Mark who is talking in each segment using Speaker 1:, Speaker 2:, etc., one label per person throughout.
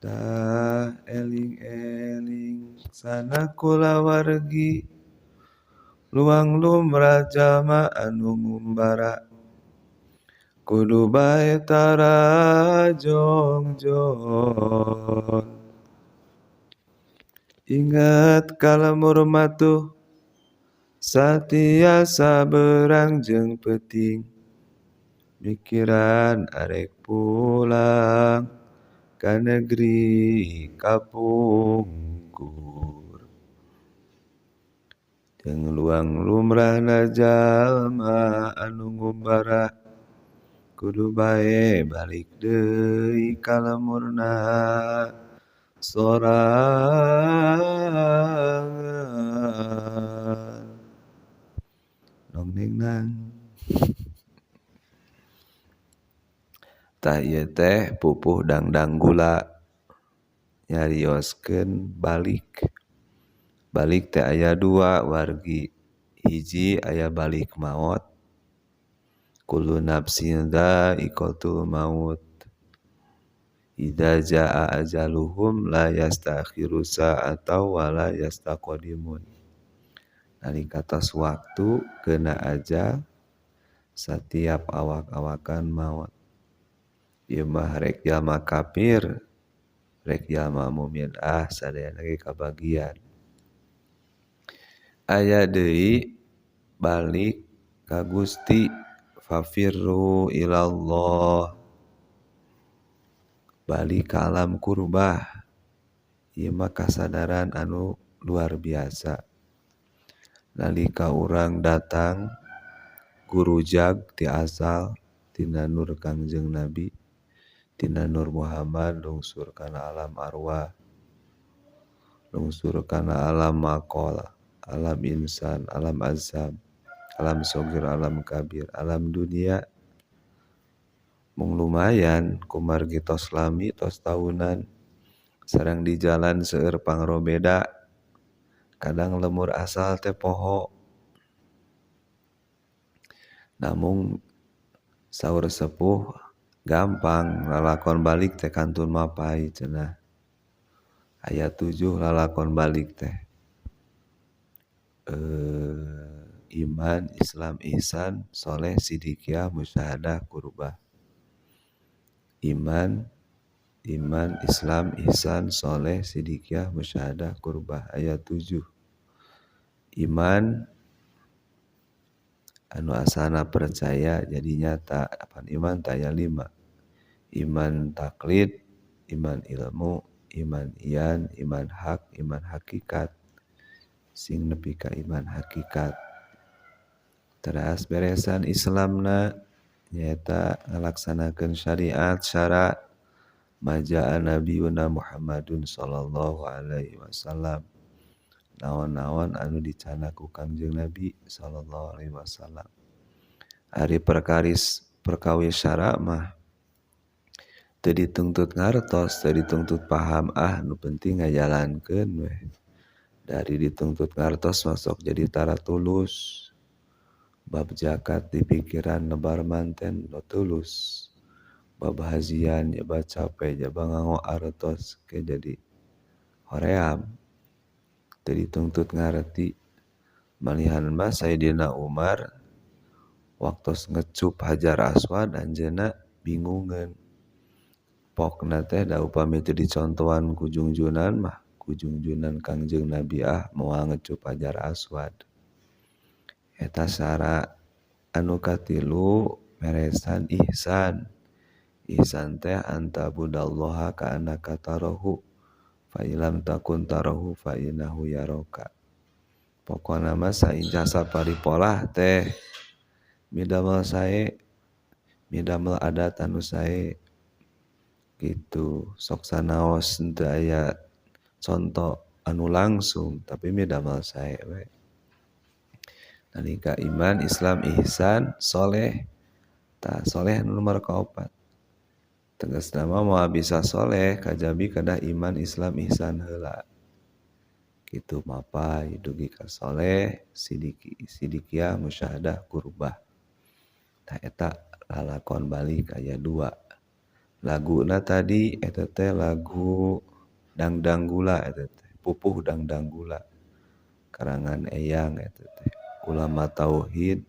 Speaker 1: Tah eling-eling sana kulawargi luang lumrah jalma anu ngumbara kudu bae tara jongjon. Ingat ka lembur matuh satiasa berang jeung peuting mikiran arek pulang ka negeri kapungkur. Jeung luang lumrahna jalma anu ngumbara kudu bae balik deui ka lemurna sorangan. Nong ning nang. Tah ieu teh pupuh dangdang gula nyarioskeun balik. Balik teh aya dua wargi. Hiji aya balik maot. Kullu nafsin dha'iqatul maut. Idza jaa ajaluhum la yastakhiru sa'atan wa la yastaqdimun. Nalika tos waktu kena aja setiap awak-awakan maot. Ieu mah rek jalma kafir, rek jalma mukmin ah sadayana ge kabagian. Aya deui balik ka Gusti fafirru ilallah. Balik ka alam kurbah. Ieu mah kasadaran anu luar biasa. Nalika urang datang guru jag ti asal tina nur Kangjeng Nabi, tina Nur Muhammad lungsur kana alam arwah, lungsur kana alam maqal, alam insan, alam azam, alam sogir, alam kabir, alam dunia. Mung lumayan kumargi tos lami tos tahunan sareng di jalan seueur pangrobeda kadang lemur asal teh poho. Namung saur sepuh gampang lalakon balik teh kantun mapai cenah. Aya 7 lalakon balik teh. Iman, Islam, ihsan, soleh, sidikiah, musyahadah, kurbah. Iman, iman, Islam, ihsan, soleh, sidikiah, musyahadah, kurbah. Ayat 7. Iman anu asana percaya jadi nyata. Apan iman teh aya 5. Iman taklid, iman ilmu, iman ian, iman hak, iman hakikat. Sing nepi ka iman hakikat. Teras beresan Islamna nyaeta ngalaksanakeun syariat syara majaa nabiyuna Muhammadun sallallahu alaihi wasallam. Naon-naon anu dicandak ku Kangjeng Nabi sallallahu alaihi wasallam. Ari perkawis syara mah teu dituntut ngartos, teu dituntut paham, ah nu penting ngajalankeun weh. Dari dituntut ngartos masuk jadi tara tulus. Bab zakat di pikiran nebar manten nu tulus. Bab hajian jaba capek jaba nganggo artos ke jadi hoream. Teu dituntut ngarti. Malihan mah Sayyidina Umar waktos ngecup Hajar Aswad anjeunna bingungeun. Pokna teh da upami teu dicontohan ku jungjunan mah ku jungjunan Kangjeng Nabi ah moal ngecup Hajar Aswad. Eta sara anu katilu meresan ihsan. Ihsan teh anta budallaha ka annaka tarahu fa illam takun tarahu fa innahu yaraka. Pokona mah sainjah saparipolah teh midamel sae, midamel adat anu sae gitu. Sok sanaos henteu aya conto anu langsung tapi midamel sae we. Nalika iman, Islam, ihsan, soleh. Tah soleh anu nomor kaopat. Tegasna mah moal bisa soleh kajabi kedah iman, Islam, ihsan heula. Kitu mapai dugi ka soleh, sidikiah, musyahadah, kurbah. Tah eta lalakon balik aya 2. Laguna tadi eta teh lagu Dangdanggula, eta teh Pupuh Dangdanggula karangan Eyang, eta teh ulama tauhid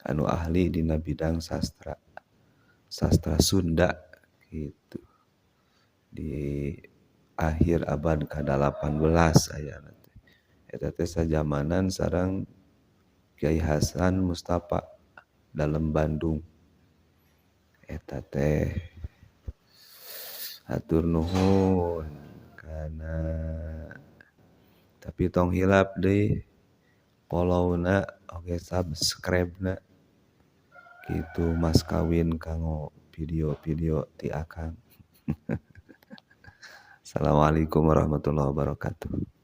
Speaker 1: anu ahli dina bidang sastra, sastra Sunda gitu, di akhir abad ke-18 ayana teh. Eta teh sajamanan sareng Kiai Hasan Mustafa Dalem Bandung eta teh. Hatur nuhun kana, tapi tong hilap deui follow-na oge subscribe-na gitu, mas kawin kanggo video-video ti Akang. Assalamualaikum warahmatullahi wabarakatuh.